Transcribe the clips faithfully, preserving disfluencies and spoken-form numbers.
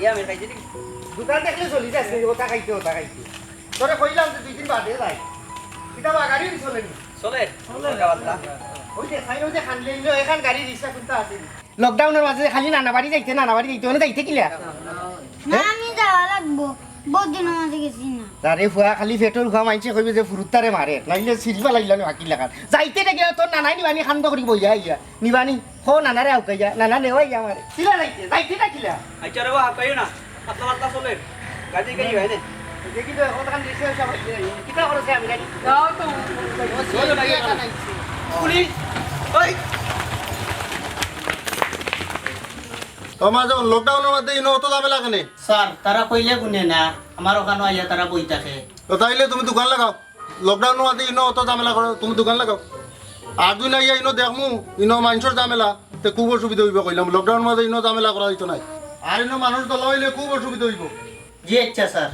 ইয়া, আমি খাইছি নি? দোকান দেখলে চলি যাস নি, ওটা খাইতে, ওটা খাইতে। তোরে কইলাম যে দুই দিন বাদে যাই। কিতা বা গাড়ি চলে নি? চলে। চলে। ওই যে, সাইড ওই যে খানলে ইনো, এখান গাড়ি রিক্সা কোনটা আছে নি? লকডাউনর মাঝে খালি নানা বাড়ি যাইতে, নানা বাড়ি যাইতে, ওনে যাইতে কিলা? না, হ্যাঁ? আমি যাওয়া লাগবো। বহুত দিনর মাঝে গেছি না। আরে ফুয়া, খালি পেটর ফুয়া মাইনষে কইবে যে ফুরুত্তারে মারে, নাইলে সিলফা লাইলা নি বাকি লাগাত। যাইতে না গেলে তোর নানাই নিবানি খান্দ করি বইয়া আইয়া। নিবানি, হো নানারে আউকাইয়া, নানা নেওয়াই আমারে। কিলা যাইতে, যাইতে না কিলা? আচ্ছা রে বা, হাঁকাইও না। পাতলা পাতলা চলে। গাড়ি গাড়ি হয় না। দেখি তো, এখন তখন দেশে সব হইছে। কিতা করেছে আমি জানি। যাও তো। ও, সিল ভাই, এখানে আইছে। পুলিশ, ওই। ও মা, যখন লকডাউনর মধ্যে ইনো অত ঝামেলা কেনে? স্যার, তারা কইলে হুনে না, আমার ওখানো আইয়া তারা বই থাকে। তো তাইলে তুমি দোকান লাগাও। লকডাউনর মধ্যে ইনো অত ঝামেলা করো, তুমি দোকান লাগাও। আর দুই না ইয়া ইনো দেখমু, ইনো মাইনষর ঝামেলা, তে খুব অসুবিধা অইবো কইলাম। লকডাউনর মধ্যে ইনো ঝামেলা করা অইতো নায়। আর ইনো মানুষ দলা অইলে খুব অসুবিধা অইবো। জি আচ্ছা স্যার।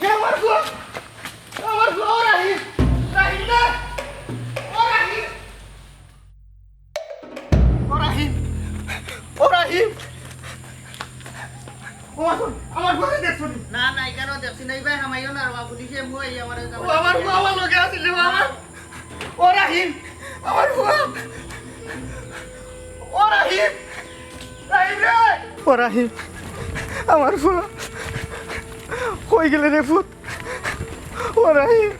এ আমার ফুয়া! আমার ফুয়া, ও রাহিম! রাহিম না! ও রাহিম! ও রাহিম! ও রাহিম! ও আমার ফুয়া, আমার ফুয়ারে দেখছো নি? না, না, এখানেও দেখছি না। এই ভাই, হামাইও না রে বাবা, পুলিশে মুয়ে আমার ও আমার ফুয়া আমার লগে আছিল রে বাবা। ও রাহিম, আমার ফুয়া। ও রাহিম, রাহিম রে। ও রাহিম, আমার ফুয়া। কই গেলে রে ফুত? ও রাহিম।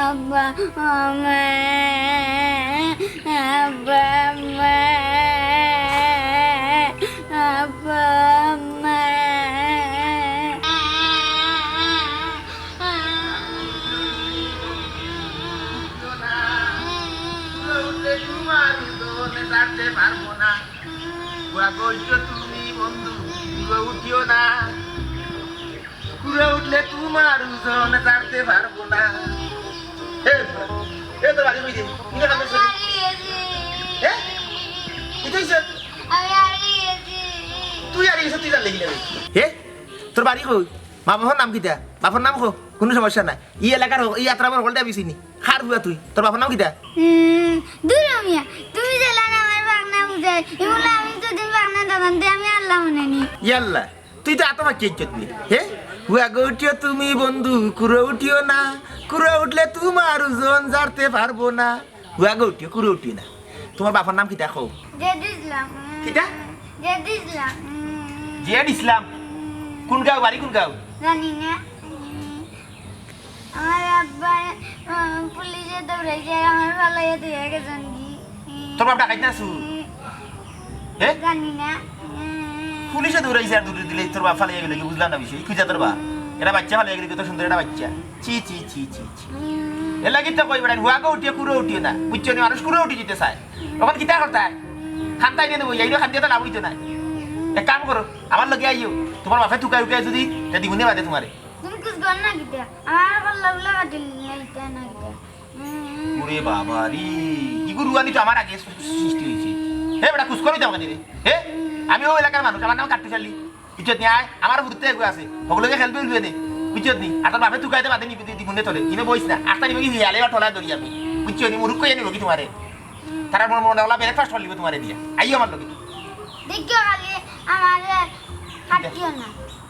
আব্বা, আম্মা, আব্বা, আম্মা, আব্বা, আম্মা। উঠলে তোমার উঠোনে ছাড়তে পারবো না। কুয়া কইছো তুমি বন্ধু, কুড়ো উঠিও না। কুড়ো উঠলে তোমার উঠোনে ছাড়তে পারবো না। হে, এ তোর বাড়ি কই রে? ইনো কান্দে সরি। হে? ইতো ইসে? আমি হারিয়ে গেছি। তুই হারিয়ে গেছিস, তুই জানলে কি না? হে? তোর বাড়ি কই? মা বাবার নাম কিতা? বাবার নাম কো? কোনো সমস্যা নাই। ই এলাকার হ-, ই আত্রামর হকলটা বিছিনি। কার ফুয়া তুই? তোর বাবার নাম কিতা? উম, দূর মিয়া, তুমি যেলা আমার বাগনা বুঝাই, এগুলো আমি তো দিন বাগনা দাদান দে, আমি আল্লাহ মনে নি। ইয়াল্লা, তুই তো এত বাকি ইজ্জত নি। হে? হুয়া গো উঠিও তুমি বন্ধু, কুড়ো উঠিও না। কুড়ো উঠলে তোমার ওজন জারতে পারবো না। হুয়া গো উঠিও, কুড়ো উঠিও না। তোমার বাবার নাম কিতা কও? জেদ ইসলাম। কিতা? জেদ ইসলাম। জেদ ইসলাম? কোন গাঁও, বাড়ি কোন গাঁও? জানি না। আমার আব্বা, আহ, পুলিশে দৌড়াইছে, আমার ফালাইয়া দিয়া গেছেন কি? তোর বাপ ডাকাইত না চুর? হে? জানি না। পুলিশে দৌড়াইছে আর দৌড় দিলে তোর বাপ ফালাইয়া গেল কি? বুঝলাম না বিষয়। খুঁজা তোর বাপ। এটা বাচ্চা ফালাইয়া গেল, কত সুন্দর একটা বাচ্চা। ছি, ছি, ছি, ছি, ছি। এর লাগি তো কই বেটা, হুয়া গো উঠিও, কুড়ো উঠিও না। বুঝছো নি? মানুষ কুড়ো উঠি যেতে চায়। তখন কিতা করতায়? খান্তাই নিয়ে দেবো, এইটা খান্তি তো লাভ হইতো না। এক কাম করো, আমার লগে আইও। তোমার বাপে তুকাই উকাই যদি, তে দিগুনে বাদে তোমারে। তুমি কুছ কর না কিতা? আমার আবার লাউলা কাটিল না, ইটা না কিতা? উম। ওরে বাবা রে, ইগু রুয়ানি তো আমার আগে সৃষ্টি হয়েছে। হে বেটা, কুছ করি তো আমাকে রে। হে, আমি ওই এলাকার মানুষ, আমার নাম কাট্টু চাল্লি। বুঝছত নি? আয়, আমার হুরুতে এগু আছে। হকলকে খেলবে উলবে দে। বুঝছত নি? আর তোর বাপে তুকাইতে বাদে নিবি, দি-, দিগুনে তোরে। ইনে বইস না। আস্তা নিবি কি হিয়ালে বা টলা ধরি আমি। বুঝছো নি? মুরুখ কইয়া নিব কি তোমারে? তারা মনে মনে ওলা ব্রেকফাস্ট করলিব তোমারে দিয়া। আইও আমার লগে। দেখিও খালি আমারে কাটিও না।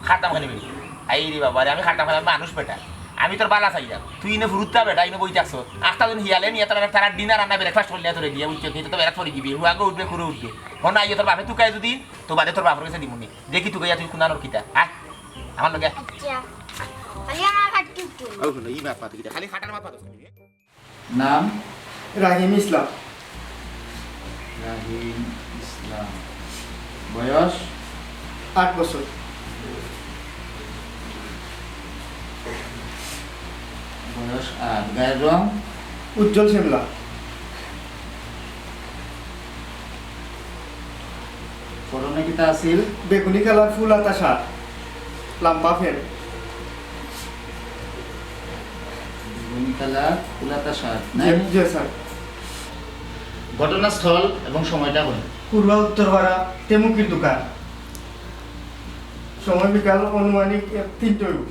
খাতাম খালি বেটি। আই রে বাবা রে, আমি খাতাম খালি মানুষ বেটা। আমি তোর বালা চাইলাম। তুই ইনে ফুরুত্তা বেটা, ইনে বই থাকছো। আস্তা দিন হিয়ালে নিয়ে তারা, তারা ডিনার আনা ব্রেকফাস্ট করলে তোরে দিয়া, বুঝছো? তুই তো বেড়াত পড়ি দিবি। হুয়া গো উঠবে, কুড়ো উঠবে। হন আইও তোর বাপে তুকাই যদি, তো বাদে তোর বাপর কাছে দিমুনি। দেখি তুকাইয়া তুই কুনানোর কিতা। আয়, আমার লগে আয়। আচ্ছা। খালি আমার কাটতে একটু। ও হুনো, ই মাত মাতে কিতা? খালি খাটার মাত মাতো। নাম? রাহিম ইসলাম। রাহিম ইসলাম। বয়স? আট বছর। বয়স আট। গায়ের রং? উজ্জ্বল শ্যামলা। পরনে কিতা আছিল? বেগুনি কালার ফুল হাতা শার্ট, লাম্বা প্যান্ট। বেগুনি কালার ফুল হাতা শার্ট, জি, নাই? জি, স্যার। ঘটনাস্থল এবং সময়টা বলুন। পূর্বা উত্তরপাড়া, তেমুকির দোকান। সময় বিকাল আনুমানিক এক তিনটা অইবো।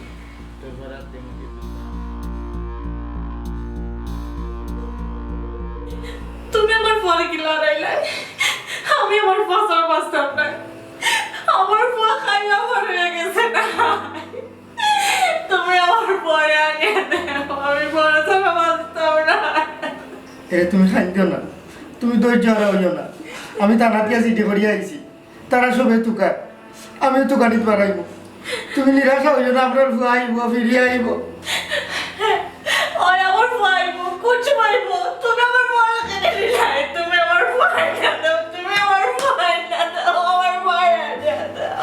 তুমি আমার ফুয়ারে কিলা হারাইলায়? আমি আমার ফুয়া ছাড়া বাঁচতাম নায়। আমার ফুয়া খাইয়া আমার অইয়া গেছে না। তুমি আমার ফুয়ারে আনিয়া দেও, আমি ফুয়ারে ছাড়া বাঁচতাম নায়। এরে, তুমি কান্দিও না, তুমি ধৈর্য হারা অইও না। আমি থানাত গিয়া চিঠি করিয়া আইছি, তারা সবে তুকার, আমিও তুকানিত বাড়াইমু। তুমি নিরাশা অইও না, আপনার ফুয়া আইবো, ফিরিয়া আইবো। ওই আমার ফুয়া আইবো, কুনু সময় আইবো? তুমি আমার ফুয়ারে কেনে নিলায়? তুমি আমার ফুয়ারে আনিয়া দেও, তুমি আমার ফুয়ারে আনিয়া দেও, আমার ফুয়ারে আনিয়া দেও।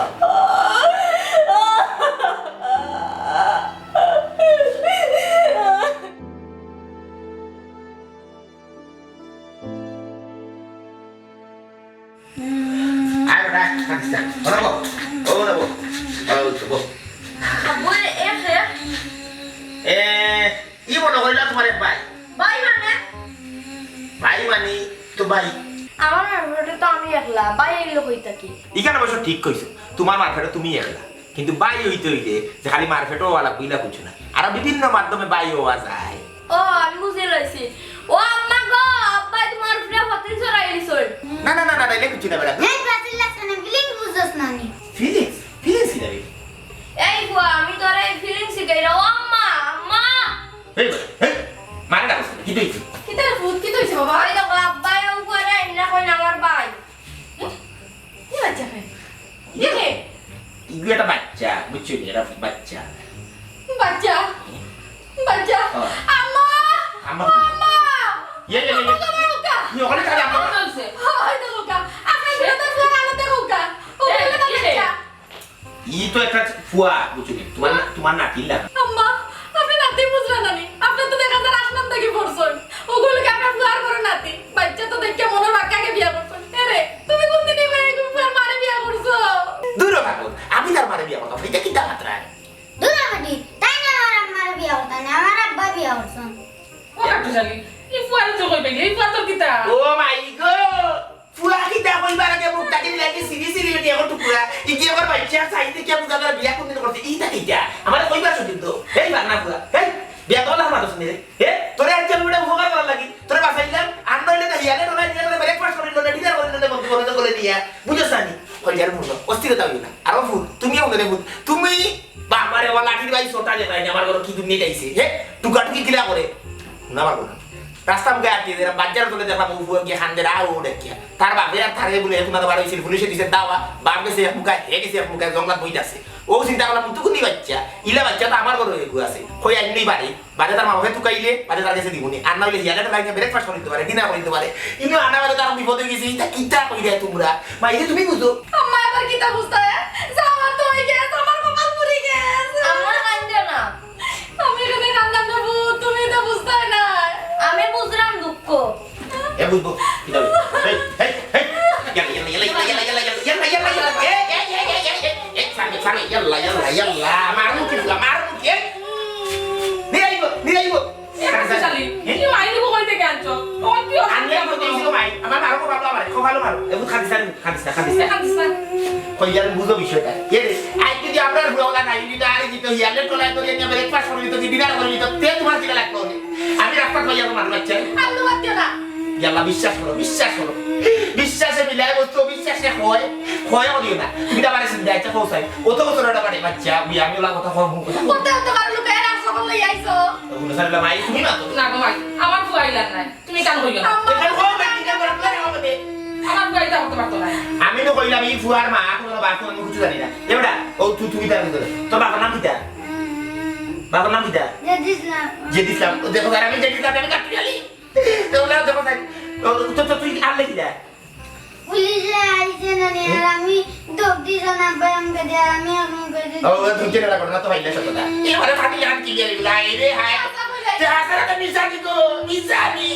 আয় বেটা, কান্দিস না। ও না বো, ও না বো, ও তো বো। আব্বু, এ কে? এ, ই মনো করিলা তুমার এক ভাই? ভাই মানে? ভাই মানে তো ভাই। আমার মারফেটে তো আমি একলা, ভাই অইলো কই থাকি? ইখান অবশ্য ঠিক কইছো, তুমার মারফেটে তুমি একলা। কিন্তু ভাই অইতে অইলে যে খালি মারফেটও অওয়া লাগবো, ইলা কুন্তা নায়। আরো বিভিন্ন মাধ্যমে ভাই অওয়া যায়। ও, আমি বুঝি লাইছি। ও আম্মা গো, আব্বায় তুমার উপরে ফতিল ছড়াই দিছইন। না, না, না, না, না, ইলা কুন্তা না বেটা। এই ফতিল লাগছে না, feelings বুঝছস না নি? Feelings? Feelings কিতা রে? এই ফুয়া, আমি তোরে feelings শিখাইরাম। ও আম্মা, আম্মা। এই বেটা, এই, মারে না, কিতা অইছে? কিতা রে ফুত, কিতা অইছে বাবা? ওই দেখো, আব্বায় উপরে আইনা কইন আমার ভাই। এ? কি বাচ্চা খায়? এ কে? ইগু একটা বাচ্চা, বুঝছো নি? এটা বাচ্চা। বাচ্চা? বাচ্চা? ও। আম্মা! আম্মা। আম্মা! ইয়ে, ইয়ে, ইয়ে, ইয়ে। আম্মা, আম্মা, আম্মা। ইয়ে, ওখানে খালি আম্মা। কি হয়েছে? হয় তো লোকা। আপনার এ? ছেলে তো ফোন আনতে লোকা। ও এ, বলে তো কি রে? বাচ্চা। ই তো একটা ফুয়া, বুঝছো নি? তোমার না-, তোমার নাতির লাগা। আম্মা, আপনি নাতি বুঝলেন না নি? আপনার তো দেখা যায় আসমান থাকি পড়ছইন। ওগুলো কি আপনার ফুয়ার ঘরে নাতি? বাচ্চা তো দেখে মনে বাক্কাকে বিয়া করছইন। এ রে, তুমি কোন দিন এই ফুয়ার মারে বিয়া করছো? দূর হ কাকু, আমি তার মারে বিয়া করতাম। এটা কিতা মাত্রা? দূর হ বেটি, তাই না আমার আম্মারে বিয়া করতা না, আমার আব্বা বিয়া করছইন। ও কাকু জানি, এই ফুয়ার তো কইবে, এই ফুয়া তো কিতা? ও মাই গো! ফুয়া কিতা কইবার আগে মুখটা কিনি লাগি সিরি সিরি বেটি এখন টুকুরা। ইকি আমার বাচ্চা চাইতে কি বুঝা তার বিয়া কোনদিন করছে? ইটা কিতা? আমারে কইবার সুযোগ তো। এই বান্না ফুয়া। এই বিয়া তো আমার দোষ নেই রে। এ তোরে আজকে আমি একটা উপকার করার লাগি। তোরে বাঁচাইলাম। আর নইলে তো হিয়ালে টোলাই নিয়া তোরে breakfast করিল না, dinner করিল না, বন্ধু বন্ধু করে দিয়া। বুঝছ না নি? কইলে আর মনে অস্থিরতা হইল না। আর ও ফুল, তুমিও মনে ফুল। তুমি বাবারে, ও লাঠির ভাই ছোটা যে ভাই, আমার ঘরে কি দুর্নীতি আইছে? হে? টুকাটুকি কিলা করে? না পারবো না। রাস্তা মুখে আটকে দিলাম, বাজার চলে দেখলাম, ও ফুয়া গিয়ে খান্দে, রা ও দেখিয়া। তার বাপে আর তারে বলে, এখন আর বার হইছিল, পুলিশে দিছে দাওয়া, বাপ গেছে এক মুখা, হে গেছে এক মুখা, জঙ্গলাত বইতে আছে। ও চিন্তা করলাম, তুকুনি বাচ্চা, ইলা বাচ্চা তো আমার ঘরে এগু আছে। কই আইন নেই বাড়ি, বাদে তার মা বাপে তুকাইলে, বাদে তার গেছে দিবনি। আর না হইলে হিয়ালে তো লাইনে breakfast করে দিতে পারে, dinner করে দিতে পারে। ইনো আনা বাদে তার বিপদ হয়ে গেছে, ইটা কিতা কই দেয় তোমরা? মা, এই যে তুমি বুঝো। আম্মা, আবার কিতা বুঝতে হয়? যা আমার তো হয়ে গেছে, আমার কপাল পুড়ে গেছে। আম্মা, কান্দে না। আমি এখানে কান্দাম না, ভূত, তুমি তো বুঝতে হয় না। আমি বুঝলাম দুঃখ। এ বুঝবো, কিতা হইলো? হেই, হেই, হেই। ইয়াল্লা, ইয়াল্লা, ইয়াল্লা। এ, এ, এ, এ, এ, সামনে, সামনে, ইয়াল্লা, ইয়াল্লা, ইয়াল্লা। মারমু কি, মারমু কি, এ? নিরাইবো, নিরাইবো। এ, কাছে চালি। এ? কি মাইনি বকল থেকে আনছো? ও, কি অসুবিধা আনলে তো আমার? দিয়েছিল মাই। আমার মারো কপালো আমারে, কপালো মারো। এ, বুঝ খাদিস না, খাদিস না, খাদিস না। খাদিস না। কই ইয়ার বুঝো বিষয়টা। কে রে? আই যদি আপনার বুড়া ওলা নাই, যদি আরে দিত, ইয়ালে টোলায় ধরে নিয়ে breakfast করে দিত, কি dinner করে দিত, তে তোমার কিনা লাগতো রে? আমি রাস্তা পাই আমার মানুষ বাচ্চা। আল্লু বাদ দিও না। ইয়াল্লা, বিশ্বাস করো, বিশ্বাস করো। বিশ্বাসে মিলায় বস্তু, বিশ্বাসে হয়, হয় করিও না। তুমি তো আমার চিন্তা, আচ্ছা, পৌঁছাই। অত বছর একটা বাড়ি বাচ্চা, আমি, আমি ওলা কথা কম, কথা কম। কত, কত কারণ লোকে এরা সব লই আইছো। ওগুলো স্যার, ভাই, তুমি না তো। না গো ভাই, আমার ফুয়া আইলার নাই। তুমি কান কইও না। আম্মা, এখানে কম, এখানে কম, এখানে কম। আমার ফুয়া এটা করতে পারতো না। আমি তো কইলাম, এই ফুয়ার মা, কোনো বাপ, কোনো কিছু জানি না। এ বেটা, ও তুই, তুমি তার ভিতরে। তোর বাবার নাম কিতা? বাবার নাম কিতা? জেদ ইসলাম। জেদ ইসলাম। ও দেখো, স্যার, আমি জেদ ইসলাম, আমি কাটতে গেলি। তো ওরা দেখো, স্যার, ও, তো, তো তুই আনলে কিতা? পুলিশে আইছে না নি, আর আমি দৌড় দিছি না, আব্বাই আমাকে দিয়ে, আর আমি এখন কই দিছি। ও, ও, তুমি কেন লাগো না, তো ভাই, লেসো কথা। এবারে ভাবি, আমি কি দিয়ে দিলাম? এই রে, হায়। আচ্ছা, বুঝাই। তে হাসারা তো মিশানি গো, মিশানি।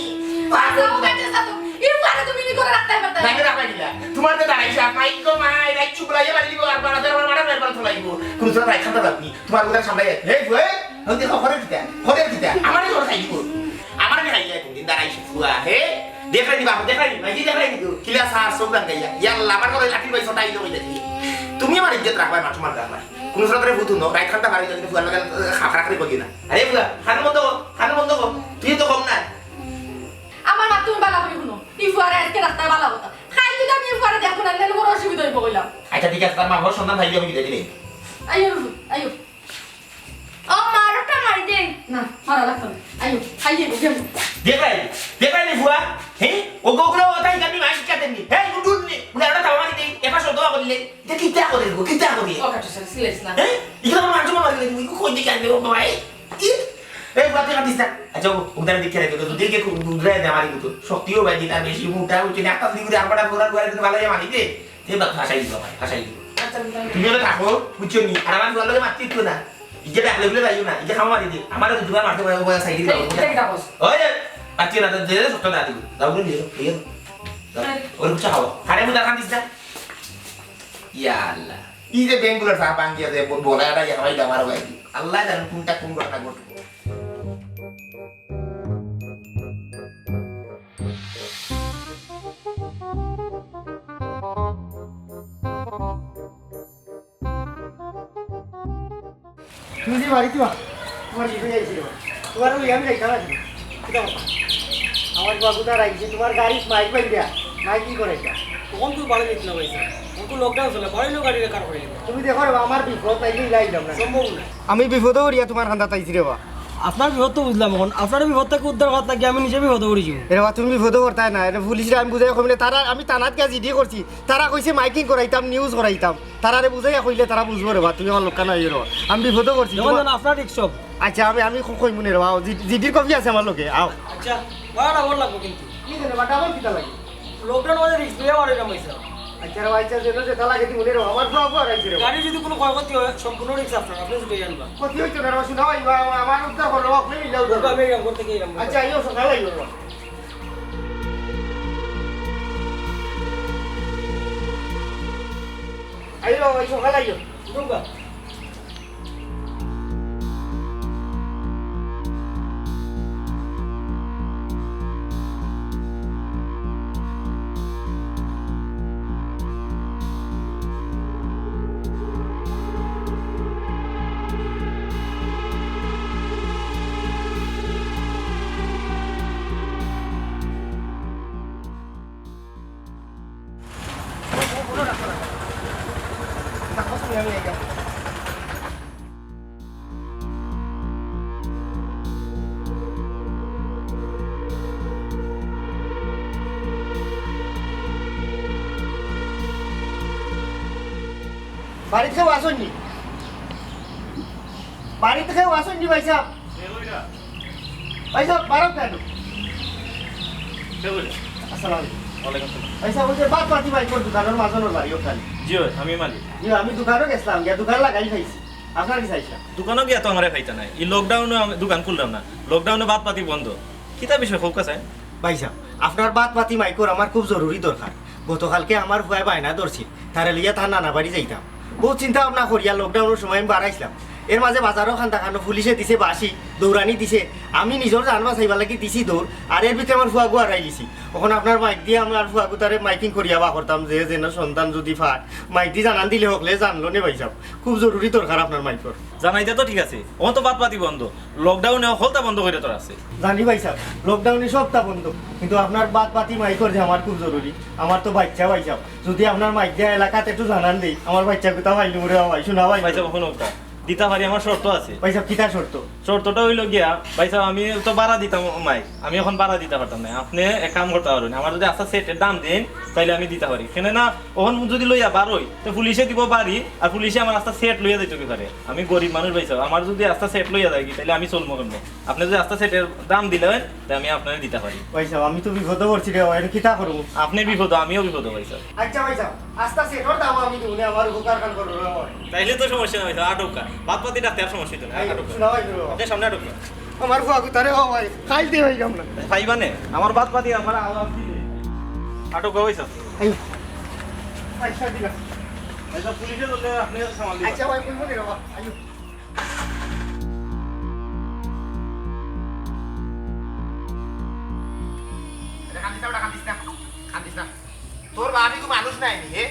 পাগল। আচ্ছা, ও কাছে যাও তো। এই পারে তুমি নি করে রাখতে পারতে। না, আমি রাখা দিলা। তোমার তো দাঁড়াইছে, আর মাইক গো, মাই, রাইট চুপড়াইয়া বাড়ি দিব, আর বাড়াতে আমার মারা মেরবার তোলাইব। কোনো সময় রাইট খাতা লাগবি। তোমার কথা সামনে, এই, এই, ওই দেখো, ঘরে দিতা, ঘরে দিতা। আমার ঘরে খাইব। আমার আমি খাইলে কোনদিন দাঁড়াইছে ফুয়া, হে? দেখাই দিবা, দেখাই দিবা, এই দেখাই দিবা। কিলা সার সব লাগাইয়া। ইয়াল্লা, আমার ঘরে লাঠির ভাই ছোটাই দেবো দেখি। তুমি আমার ইজ্জত রাখবায়, মা, তোমার রাখবায়। নুসরাতরে ভূত হুনো, রাইত খান্তা মারি যদি ফুয়ার লগে খাখরা খাখরি করি না। আরে ফুয়া, খান বন্ধ কর, খান বন্ধ কর, তুই তো কম না। আমার মাত তুমি বালা করি হুনো, ই ফুয়ারে আইজকে ডাক্তার বালা কথা। খাই যদি আমি ই ফুয়ারে দেখো না, তাইলে বড় অসুবিধা অইবো কইলাম। আচ্ছা ঠিক আছে, তার মা বাবার সন্ধান পাইলে আমি বিদায় দিলে। আইও রুবু, আইও। ও মা, আরোটা মারি দে। না, মারা লাগতো না। আইও, খাইয়ে গো, গেল। দেখাই, দেখাই নি ফুয়া? হে? ও গোগুলো ওটাই আমি মাই শিক্ষা দেননি। হে, গুডুন নি। উনি আরোটা তাওয়া মারি দেই। এবার সব দোয়া করিলে। ইটা কিতা করে গো? কিতা করে? ও কাটু স্যার, সিলেস না। হে? ইগুলো আমার মাংস মামা দিলে তুমি কই দিকে আনবে ও ভাই? ই? এ, বাতি কাটিস না। আচ্ছা, ও, উদারে দেখে রাখো, তো দেখে খুব উদারে দে আমার কিন্তু। শক্তিও ভাই দিতাম বেশি, মোটা হচ্ছে না, একটা দিকে আর কটা ঘোড়া ঘোড়া কিন্তু ভালো মারি দে। এ, বাপ, ফাঁসাই দিল ভাই, ফাঁসাই দিল। আচ্ছা, আমি তুমি ওটা থাকো, বুঝছো নি? আর আমার ঘর লোকে মারতে দিত না। ইকে ডাকলে বলে যাইও না, ইকে খাওয়া মারি দে। আমার তো দুবার মারতে পারে, ওই সাইডে এই, যাও। এটা কিতা কস? ওই যে, মারতে না, তো যে সত্য না দিব। যাও, বলে নিয়ে যাও, নিয়ে যাও। যাও, ওর কিছু খাও। খারে মুদার খান দিস না। ইয়া আল্লাহ। এই যে ব্যাংকগুলোর চা ভাঙ্গিয়া যে ব-, বলে এটা ইয়া ভাই আমার ভাই। আল্লাহ জানে কোনটা কোন ঘটনা ঘটবে। তুমি যে বাড়িতে বা-, তোমার কি হয়ে যাইছিল? তোমার ওই আমি যাইতাম আর কি। কিতা কথা? আমার বাবু তার আইছে, তোমার গাড়ি মাইক বাইন্দা, মাইক কি করে এটা? তখন তুই বাড়ি যাইতে না পাইছিস। তখন তো লকডাউন চলে, বাড়ির লোক গাড়ি কার করে দিল। তুমি দেখো রে, আমার বিপদ, তাইলে ইলা আইলাম না। সম্ভব না। আমি বিপদে পড়িয়া তোমার কান্দাত আইছি রে বা। আপনার বিপদ তো বুঝলাম, এখন আপনার বিপদ থেকে উদ্ধার করার লাগি আমি নিজে বিপদে পড়ি যাবো। এরে বা, তুমি বিপদে পড়তায় না, এরে পুলিশরে আমি বুঝাই কইলে তারা, আমি থানাত গিয়া জিডি করছি, তারা কইছে মাইকিং করাইতাম, নিউজ করাইতাম। তারারে বুঝাইয়া কইলে তারা বুঝবো রে বা, তুমি আমার লোকখান আইও রে বা। আমি বিপদে পড়ছি, দেখুন তোমার না, আপনার রিক্স সব। আচ্ছা, আমি, আমি ক-, কইমু নে রে বা, জি-, জিডির কপি আছে আমার লগে, আও। আচ্ছা, বারো ডাবল লাগবো কিন্তু। কি জানে বা, ডাবল কিতা লাগে? লকডাউন মাঝে রিক্স লইয়া বারো এরকম হইছে। আচ্ছা রে বা, আচ্ছা, যেন যেটা লাগে দিমু নে রে বা, আমার ফুয়া ফুয়া রাইছে রে বা। গাড়ি যদি কোনো ক্ষয়ক্ষতি হয়, সম্পূর্ণ রিক্স আপনার, আপনি ছুটে যান বা। ক্ষতি হইতো না রে বা, শোনা ভাই, বা, আমার উদ্ধার করো, আপনি মিলাও ওকে, ধরো। আমি এরকম করতে গেলাম। আচ্ছা, আইও, সকালে আইও রে বা। আইও, আইও, সকালে আইও। ঢুকবা। বাড়িত কেউ আছইন নি? বাড়িত কেউ আছইন নি ভাইসাব? ভাইসাব, বারো কেন? আসসালামু আলাইকুম। ওয়ালাইকুম আসসালাম। ভাইসাব, ওই যে ভাত পাতি ভাই কোন দোকানর মাজনর বাড়ি ওখানে? জি অয়, আমি মালিক। জি, আমি দোকানো গেছিলাম, গিয়া দোকান লাগাই খাইছি। আপনার কি চাইছিলাম? দোকানো গিয়া তো আমারে খাইতা নাই। ই লকডাউনো আমি দোকান খুললাম না। লকডাউনো ভাত পাতি বন্ধ। কিতা বিষয় কউক্কা চাইন? ভাইসাব, আপনার ভাত পাতি মাইকর আমার খুব জরুরি দরকার। গতকালকে আমার ফুয়ায় বায়না ধরছিল, তারে লইয়া তার নানা বাড়ি যাইতাম। বউত চিন্তা ভাবনা করিয়া লকডাউনর সময় আমি বারাইছলাম। এর মাজে বাজারো কান্দা কান্দো পুলিশে দিছে বাঁশি, দৌড়ানি দিছে। আমি নিজর জান বাচাইবার লাগি দিছি দৌড়, আর এর ভিতরে আমার ফুয়াগু হারাইলিছি। অখন আপনার মাইক দিয়া আমার ফুয়াগুতারে মাইকিং করিয়া বার করতাম, যে যেন সন্ধান যদি পায়। মাইক দি জানান দিলে হকলে জানলো নে ভাইসাব। খুব জরুরি দরকার আপনার মাইকর। জানাইতা তো ঠিক আছে, অখন তো ভাত পাতি বন্ধ, লকডাউনে হকলতা বন্ধ করিয়া তো রাখছে। জানি ভাইসাব, লকডাউনে সবতা বন্ধ, কিন্তু আপনার ভাত পাতি মাইকর যে আমার খুব জরুরি। আমার তো বাইচ্চা ভাইসাব, যদি আপনার মাইক দিয়া এলাকাত একটু জানান দেই, আমার বাইচ্চাগুতা পাইলিমু রে বা ভাই, শোনা ভাই। ভাইসাব, হুনো কথা, দিতা পারি, আমার শর্ত আছে। ভাইসাব, কিতা শর্ত? শর্তটা অইলো গিয়া, ভাইসাব, আমি তো ভাড়া দিতাম মাইক, আমি অখন ভাড়া দিতা পারতাম না। আপনে এক কাম করতা পারইন, আমার যদি আস্তা সেটের দাম দেইন, তাইলে আমি দিতা পারি। কেনে না, অখন যদি লইয়া বারই, তে পুলিশে দিবো বাড়ি, আর পুলিশে আমার আস্তা সেট লইয়া যাইতো কি পারে। আমি গরিব মানুষ ভাইসাব, আমার যদি আস্তা সেট লইয়া যায়গি, তাইলে আমি চলমু কেমনে? আপনে যদি আস্তা সেটের দাম দিলা অইন, তে আমি আপনারে দিতা পারি। ভাইসাব, আমি তো বিপদো পড়ছি রে বা, অখন কিতা করমু? আপনে বিপদো, আমিও বিপদো ভাইসাব। আচ্ছা ভাইসাব, আস্তা সেটর দাম আমি দিমু নে, আমার উপকার খান করো রে বা। তাইলে তো সমস্যা নাই ভাইসাব, আটউক্কা। ভাত পাতি রাখতে আর সমস্যা অইতো না, এই, আটউক্কা। শোনা ভাই, শোনা। আপনে সামনে আটউক্কা। আমার ফুয়াগুতারে বা ভাই, খাইল দি ভাই আমরা। পাইবা নে? আমার ভাত পাতি আমার আওয়াজ দিলে। আটউক্কা ভাইসাব। আইও। আচ্ছা, দিলা। ভাইসাব, পুলিশে ধরলে আপনে সামাল দিবা। আচ্ছা ভাই, কইমু নে রে বা, আইও। আরে কান্দিস না বেটা, কান্দিস না, কান্দিস না। তোর বাপ ইগু মানুষ নায় নি, হে?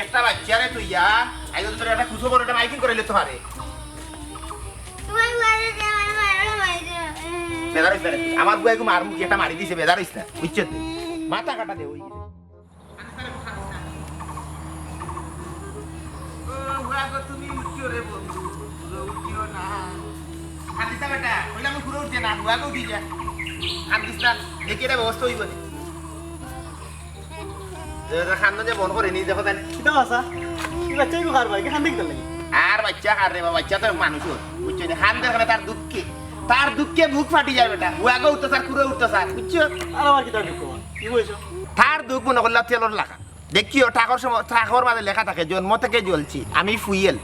একটা বাইচ্চারে তুইয়া আইজ তোর একটা খুশো করে একটা মাইকিং করাইলে তো পারে। তোমার বাড়িতে আমার বারো বাজে। বেজার অইস না রে। আমার বুয়া এগু মার মুখে একটা মারি দিছে, বেজার অইস না। বুঝছস তুই? মাথা কাটা দে, অই গেছে। ও, বুয়া গো, তুমি উঠিও রে বন্ধু। উঠিও না। কান্দিস না বেটা, কইলাম আমি ঘুরে উঠতে না, বুয়া গো উঠি যা। কান্দিস না, দেখি এটা ব্যবস্থা অইব নি। যে, যে কান্দন যে বন্ধ করে নি, দেখো তাই। কিতা বাসা? কি বাচ্চা এগু কার ভাই? কি কান্দে কিতা লাগি? আর বাচ্চা কার রে বা, বাচ্চা তো মানুষ ওর। বুঝছো নি? কান্দের কারণে তার দুঃখে, তার দুঃখে বুক ফাটি যায় বেটা। বুয়া গো উঠতে স্যার, ঘুরে উঠতে স্যার, বুঝছো? আর আমার কিতা দুঃখ বা? কি বলছো? তার দুঃখ মনে করলে তেলর লাখান। দেখিও, ট্রাকর সময়, ট্রাকর মাঝে লেখা থাকে, "জন্ম থেকে জ্বলছি, আমি ফুয়েল।"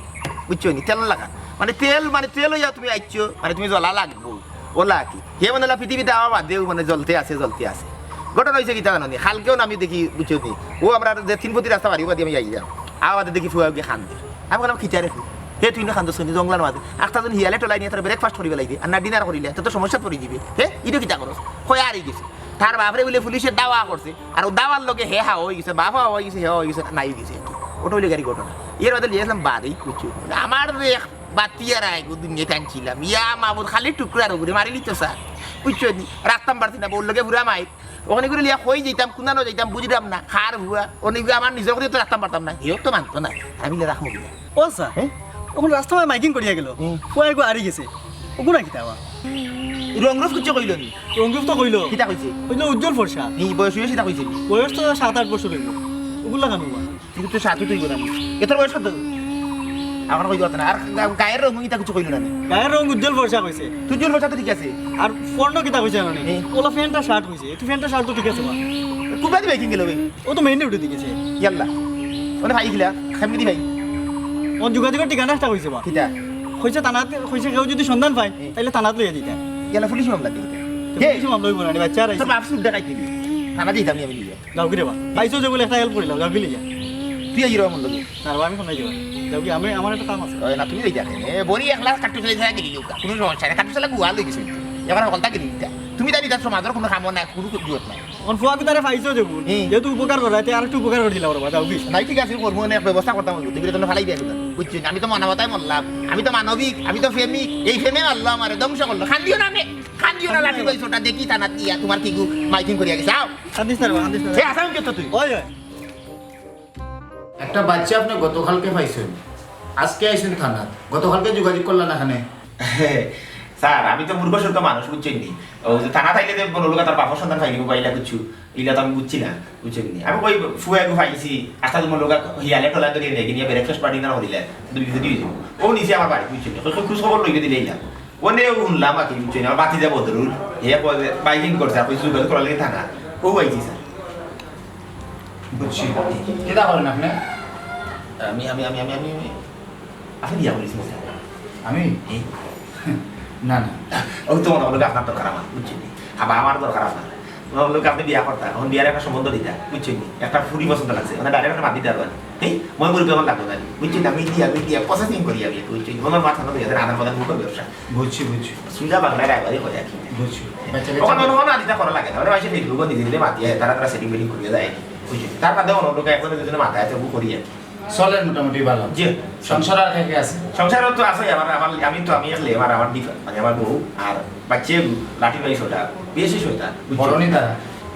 বুঝছো নি? তেলর লাখান। মানে তেল, মানে তেল অইয়া তুমি আইছো, মানে তুমি জ্বলা লাগবো। ওলা কি? হে মানে ওলা পৃথিবীতে আমার বাদেও মানে জ্বলতে আছে, জ্বলতে আছে। ঘটনা অইছে কিতা জানো নি? কালকেও না আমি দেখি, বুঝছো নি? ও আমরা যে তিন ফুটি রাস্তা বাড়ি বাদি আমি আইলাম। আবার দেখি ফুয়া গিয়ে কান্দে। আমি বললাম, "কিতা রে ফুয়া? হে তুই না কান্দছ নি জঙ্গলার মাঝে? আখতা জন হিয়ালে টলাই নিয়া তোর breakfast করি বেলাই দে। আর না dinner করিলে, তোর তো সমস্যাত পড়ি যিবে। হে, ইটা কিতা করস?" কয়া হারি গেছে। তার বাপরে বলে পুলিশে দাওয়া করছে। আর ও দাওয়ার লগে হে হাওয়া অই গেছে, বাপ হাওয়া অই গেছে, হে হাওয়া অই গেছে, নাই গেছে আর কি। ওটা অইলে গাড়ি ঘটনা। এর বাদে লিয়ে আসলাম বাড়ি, বুঝছো? আমার যে এক বাতি আর আইগো দুনিয়া টানছিলাম। ইয়া মাবুদ, খালি টুকরার উপরে মারিলি তো স্যার। বুঝছো নি? রাখতাম পারছি না, বউর লগে পুরা মাইর। ওখানে করে লিয়া কই যাইতাম, কুনানো যাইতাম, বুঝলাম না। কার ফুয়া, ওনে গিয়া আমার নিজর করে তো রাখতাম পারতাম না। হেও তো মানতো না। আমি লিয়া রাখমু কিনা? ও স্যার, হ্যাঁ? ওখানে রাস্তা মাইকিং করিয়া গেল। হুম। ফুয়া এগু হারি গেছে। ওগু না কিতা আবার? রংরূপ কিচ্ছু কইলো নি? রংরূপ তো কইলো। কিতা কইছে? কইলো উজ্জ্বল ফর্সা। নি বয়স অইছে, কিতা কইছে? বয়স তো সাত আট বছর অইলো। ওগুলা কেন বা? কিন্তু তুই সাথে তুই বলে। এত বয়স কত? আমার কই কথা না। আর গা-, গায়ের রং ইতা কিছু কইলো না নি? গায়ের রং উজ্জ্বল ফর্সা কইছে। তুই উজ্জ্বল ফর্সা তো ঠিক আছে। আর ফর্ন কিতা কইছে মানে? হ্যাঁ। ওলা প্যান্ট আর শার্ট কইছে। তুই প্যান্ট আর শার্ট তো ঠিক আছে বা? কুবা দিবে কিং গেল ভাই? ও তো মেইনে উঠে দিকেছে। ইয়াল্লা। ওনে ভাই গিলা, খাইমনি ভাই। ওর যোগাযোগের ঠিকানা একটা কইছে বা? কিতা? কইছে থানাত, কইছে কেউ যদি সন্ধান পায়, হ্যাঁ। তাইলে থানাত লইয়া দিতা। ইয়াল্লা পুলিশ মামলা দিতে। তো হে। পুলিশ মামলা অইব না রে, বাচ্চা আর তোর বাপ সুদ দেখাই দিবি। থানা দিতাম আমি নিজে। যাও কি রে বা? পাইছো যে বলে একটা হেল্প করিলাম, যাও কি লিয়া? তুই এই রকম লোক। না রে বা, আমি কোনায় যাবা? যাও কি, আমি, আমার একটা কাম আছে। ওই না, তুমি যাইতে আরে। এ, বড়ি এক লাখ কাট্টু চলে যায় গেলি লোক। কোনো সমস্যা নাই, কাট্টু চলে গুয়া লই গেছে। এবার হকলতা গেলি দিতা। তুমি তাই দিতা সমাজের কোনো কামও নাই, কোনো জুয়াত নাই। অন ফুয়াকে তারে পাইছো যে বল। হুম। যেহেতু উপকার করা, তে আর একটু উপকার করে দিলাম রে বা, যাও কি? নাই, ঠিক আছে, করবো, অনেক ব্যবস্থা করতাম, তুমি তো ফালাই দিয়ে দিলাম। বুঝছি, আমি তো মানবতায় মরলাম, আমি তো মানবিক, আমি তো প্রেমিক, এই প্রেমে মারলো আমারে, ধ্বংস করলো। কান্দিও না রে, কান্দিও না, লাঠি পাইছো ওটা দেখি, থানাত দিয়া তোমার কি গু মাইকিং করিয়া গেছে, আও। কান্দিস না রে বা, কান্দিস না রে। এ, আসামি কে তো তুই? ওই, ওই। একটা বাচ্চা আপনি গতকালকে পাইছেন, আজকে আইছেন থানাত, গতকালকে যোগাযোগ করলেন না কেনে? স্যার, আমি তো মূর্খ সূর্খ মানুষ, বুঝছেন নি? ও যে থানাত আইলে যে বড় লোক তার বাপর সন্ধান পাইনি, মোবাইল কিছু, ইলা তো আমি বুঝছি না, বুঝছেন নি? আমি কই ফুয়া এগু পাইছি, আস্তা তোমার লোক হিয়ালে টলা ধরিয়া নেই, নিয়ে ব্রেকফাস্ট পার্টি না করিলে, কিন্তু বিপদই হয়ে যাবো। ও নিচে আমার বাড়ি, বুঝছেন নি? কই, কই, খোঁজ খবর লইবে দিলে ইলা। ওনে ও শুনলাম আর কি, বুঝছেন, আমার বাতিজা বদরুল, হে কয় যে বাইকিং করছে, আপনি যোগাযোগ করার লাগি থানা। ও আইছি স্যার। বুঝছি। কিতা করেন আপনি? আমি, আমি, আমি, আমি, আমি, আমি, আপনি বিয়া করেছেন স্যার? আমি? এই। না, না। ও তো মনে হলো আপনার দরকার আমার, বুঝছেন? আবার আমার দরকার আপনার। মনে হলো আপনি বিয়া করতা, এখন বিয়ার একটা সম্বন্ধ দিতা, বুঝছেন? একটা ফুরি পছন্দ লাগছে, মানে ডাইরেক্ট একটা মাত দিতে পারবেন। এই, মনে করি আমার লাগবে না, বুঝছেন? আমি দিয়া, আমি দিয়া প্রসেসিং করি আমি, বুঝছেন? মনে মাথা মতো গেছে, আদান প্রদান মুখের ব্যবসা। বুঝছি, বুঝছি। সুজা বাংলায় একবারই করে আর কি। বুঝছি। বাচ্চা কাচ্চা ওখানে কোনো কোনো আদিতা করা লাগে না। ওরা এসে Facebook-ও নিজে নিজে মাতিয়ে তারা তারা সেটিং বেটিং করিয়া যায়। বুঝছি। তার বাদে অন্য লোকে একজনে দুজনে মাথায় আছে, ও করি আর কি। চলেন মোটামুটি ভালো। জি। সংসার আর কে কে আছে? সংসারও তো আছে, আমার, আমার, আমি তো, আমি একলে, আমার, আমার ডিফ-, মানে আমার বউ আর বাচ্চা লাঠি পাই ছয়টা, বেশি ছয়টা, বুঝছো? বড় নি তারা?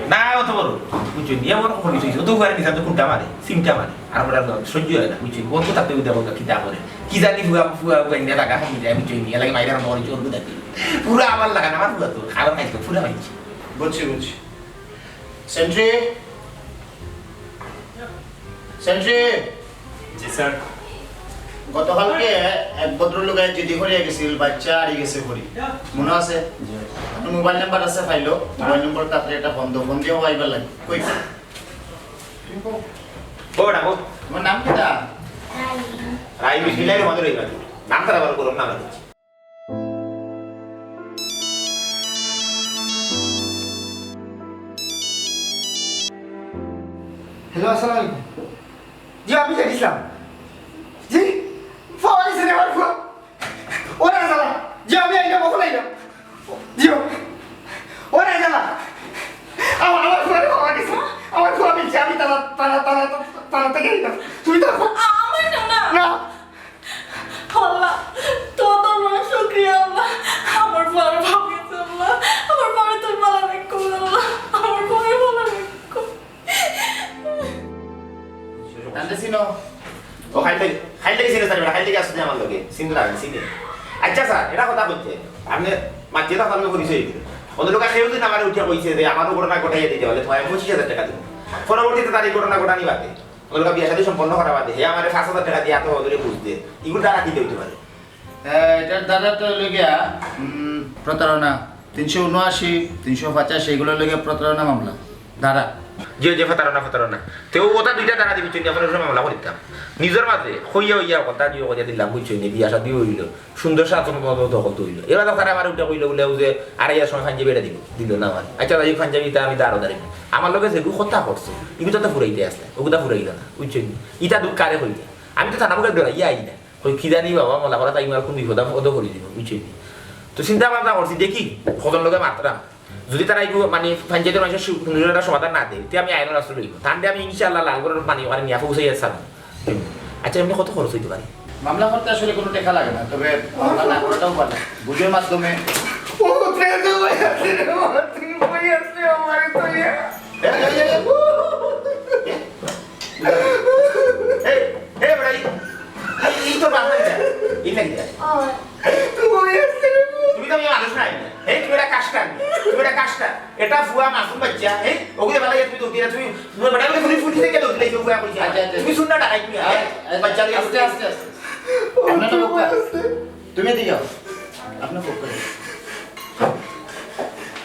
না, অত বড়, বুঝছো? নিয়ে আমার কখন কিছু, অত ঘরে নিতাম তো কোনটা মারে, সিমটা মারে, আর আমরা সহ্য হয় না, বুঝছো? বন্ধু থাকতে উঠে বলতো কিতা করে, কি জানি ফুয়া, ফুয়া, ফুয়া, ইন্ডিয়া টাকা কম যায়, বুঝছো? নিয়ে লাগে মাইরা আমার চোর বুঝাতে। পুরা আমার লাগান, আমার ফুয়া তো, খাবার খাইতো, পুরা খাইছি। বুঝছি, বুঝছি। Sentry, sentry. জি স্যার। গতকালকে এক ভদ্রলোকে জিডি করিয়া গেছিল, বাচ্চা হারিয়ে গেছে করি। মনে আছে? জি। আপনার মোবাইল নাম্বার আছে ফাইলো? মোবাইল নম্বর তাতে একটা ফোন দাও, ফোন দিয়েও আইবার লাগে। কই? ও, ডাকো। তোমার নাম কিতা? রাই। বিসমিল্লাহির রহমানির রহিম। নাম তারা আবার করুন না। হ্যালো, আসসালামু আলাইকুম। জি, আমি জানিছিলাম। জি, ফোন দিছে রে আমার ফোন। ওরে জ্বালা। জি, আমি আইলাম, ওখানে আইলাম। জি, ওরে জ্বালা। আমার, আমার ফোনে ফোন দিছে। আমার ফোন দিছে, আমি তারা, তারা, তারা, তারা থেকে আইলাম। তুমি তো আমার না। না। তানরে চিনো? ও খাইল লাগি, খাইল লাগি চিনে স্যার, খাইল লাগি আসছে আমার লগে। চিনতে পারেন, চিনে। আচ্ছা স্যার, এটা কথা বলছে। আপনি মাতিয়ে তো আপনার পরিচয় দিল। ওদের লোক কেউ যদি আমার উঠে কইছে যে আমারও ঘটনা ঘটাইয়া দিতে হলে তোমায় পঁচিশ হাজার টাকা দিব। পরবর্তীতে তার এই ঘটনা ঘটানি বাদে, ওদের লোক বিয়া শাদী সম্পন্ন করা বাদে, হে আমার পাঁচ হাজার টাকা দিয়ে এত ওদের বুঝতে, এগুলো তারা কি দিতে পারে? হ্যাঁ, এটার ধারা তো হইল গিয়া, উম, প্রতারণা, তিনশো উনআশি, তিনশো পঁচাশি, এগুলো হইল গিয়া প্রতারণা মামলা। ধারা। জি, জি, প্রতারণা, প্রতারণা। তে ও ওটা দুইটা ধারা দিবি, তুই আমার উপরে মামলা করিতাম। নিজের মাঝে, কইয়া, কইয়া, কথা দিয়ে কইয়া দিলাম, বুঝছো নি? বিয়া শাদী হইল, সুন্দর সাথে মতো দখল তো হইল। এবার তো তারা আমার উঠে কইল বলে, ও যে আড়াইয়ার সময় খান যে বেড়ে দিল, দিল না আমার। আচ্ছা, যাই হোক, পাঞ্জাবি তা আমি দাঁড়ো দাঁড়িয়ে। আমার লগে যেগু কথা করছে, এগুলো তো ফুরাইতে আসলে, ওগুলা ফুরাইল না, বুঝছো নি? ইটা দুঃখ কারে কইতে? আমি তো থানা মুখে ডরাইয়া আই না। কই, "কি জানি বাবা, মলা করা তাই আর কোন বিপদ আপদ করি দিব, বুঝছো নি?" তো চিন্তা ভাবনা করছি, দেখি, কজন লগে মাতরাম। যদি তারা একটু, মানে, পঞ্চায়েতের মানুষের সু-, সুন্দর একটা সমাধান না দেয়, তে আমি আইনের আশ্রয় লইব। তাহলে আমি ইনশাআল্লাহ লালগড়ের, মানে, ওখানে নিয়ে পৌঁছে যাচ্ছি আমি। আচ্ছা, এমনি কত খরচ হইতে পারে? মামলা করতে আসলে কোনো টাকা লাগে না, তবে মামলা না করাটাও ভালো। বুঝের মাধ্যমে। ও, রে, রে, ভাই, রে, ভাই, তুই কই আছিস? আমার তো ইয়া। এ, এ, এ, এ, এ, এ, বেটা, এই, এই, এই তোর বাপ নাই যা। এই নাই যা। তুমি তো আমি মানুষ নাই। এই, তুমি একটা কাজটা, তুমি একটা কাজটা। এটা ফুয়া মাসুম বাচ্চা, এই, ওগুলো বেলা তুমি দৌড় দিলে, তুমি, তুমি বেটা, তুমি ফুলি, ফুলি থেকে দৌড় দিলে, এই ফুয়া কইছে। আচ্ছা, আচ্ছা। তুমি শুন না, ডাকাই তুমি, হ্যাঁ? আচ্ছা, বাচ্চা লইয়া আস্তে, আস্তে, আস্তে। আপনার তো বউটা। তুমি এদিকে আও। আপনার বউটা।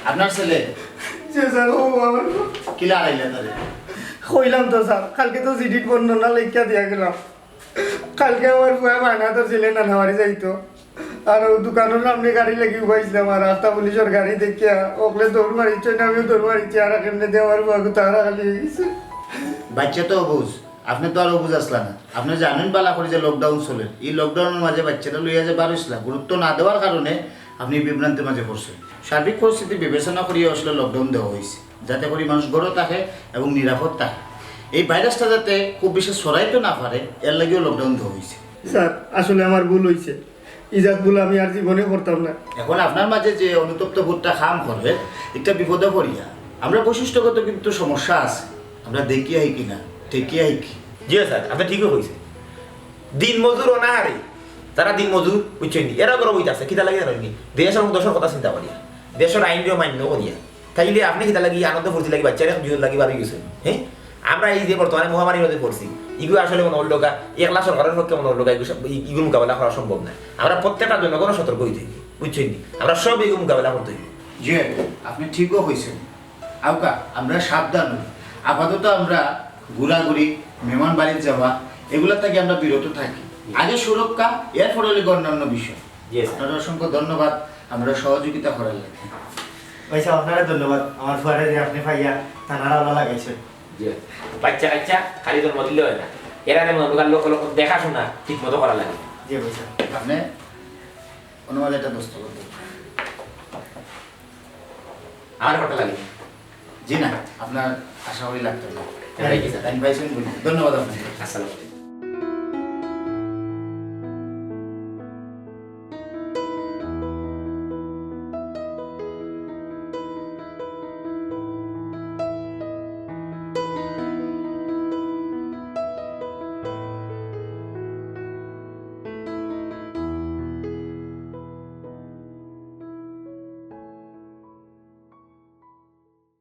আপনার ছেলে। জি স্যার, ও আমার। কিলা আড়াইলা তারে? কইলাম তো স্যার, কালকে তো চিঠিত বর্ণনা লেখিয়া দিয়া গেলাম। কালকে আমার ফুয়া বায়না ধরছিল নানা বাড়ি যাইতো। আর ও দোকানের সামনে গাড়ি লাগি উবাইছিলাম, আর রাস্তা পুলিশের গাড়ি দেখিয়া ওকলে দৌড় মারিছে, না আমিও দৌড় মারিছি, আর কেমনে দিয়ে আমার ফুয়া গুতা হারা খালি হয়ে গেছে। বাচ্চা তো অবুঝ, আপনি তো আর অবুঝ আসলা না। আপনি জানেন বালা করে যে লকডাউন চলে, এই লকডাউনের মাঝে বাচ্চাটা লইয়া যে বার হইছিলা, গুরুত্ব না দেওয়ার কারণে আপনি বিভ্রান্তির মাঝে পড়ছেন। সার্বিক পরিস্থিতি বিবেচনা করিয়া আসলে লকডাউন দেওয়া হয়েছে, যাতে করে মানুষ ঘরে থাকে এবং নিরাপদ থাকে। এই ভাইরাসটা যাতে খুব বেশি ছড়াইতে না পারে, এর লাগিও লকডাউন দেওয়া হয়েছে। স্যার, আসলে আমার ভুল হইছে, ইজাত ভুল আমি আর জীবনে করতাম না। এখন আপনার মাঝে যে অনুতপ্ত বোধটা কাম করে, একটা বিপদে পড়িয়া। আমরা বৈশিষ্ট্যগত কিন্তু সমস্যা আছে, আমরা দেখিয়া শিখি না, ঠেকিয়া শিখি। জি স্যার, আপনি ঠিকই কইছেন। দিন মজুর অনাহারে, তারা দিন মজুর, বুঝছেন নি? এরা গরম হইতে আছে, কিতা লাগে জানেন নি? দেশ এবং দেশের কথা চিন্তা করিয়া, দেশের আইনও মান্য করিয়া, তাইলে আপনি কিতা লাগি আনন্দ ফুর্তি লাগি বাচ্চারে দুজন লাগি বার হয়ে গেছেন, হ্যাঁ? আমরা এই যে বর্তমানে মহামারীর মধ্যে পড়ছি, ইগু আসলে মনে হইল গা, একলা সরকারের পক্ষে মনে হইল গা, ইগু সব-, ই-, ইগুর মোকাবেলা করা সম্ভব না। আমরা প্রত্যেকটা জনগণ সতর্ক হইতে হইবে, বুঝছেন নি? আমরা সব ইগু মোকাবেলা করতে হইবে। জি, আপনি ঠিকও কইছেন। আউকা, আমরা সাবধান হই। আপাতত আমরা ঘোরাঘুরি, মেহমান বাড়ির যাওয়া, এগুলা থেকে আমরা বিরত থাকি। আগে সুরক্ষা, এরপরে হইলে অন্যান্য বিষয়। জি, স্যার। আপনারা অসংখ্য ধন্যবাদ, আমরা সহযোগিতা করার লাগে। ভাই সাহেব, আপনারা ধন্যবাদ। আমার ফুয়ারে যে আপনি পাইয়া থানার আওলা লাগাইছেন। জি। বাচ্চা কাচ্চা খালি জন্ম দিলে হয় না, এরা যেমন ওগুলো লোক, লোক দেখাশোনা ঠিক মতো করা লাগে। জি ভাই সাহেব। আপনি অনুবাদ একটা দোস্ত করতে। আমার কটা লাগে? জি না, আপনার আশা করি লাগতো না। হ্যাঁ, ঠিক আছে। তাই পাইছেন বলি। ধন্যবাদ আপনাকে। আসসালামু আলাইকুম।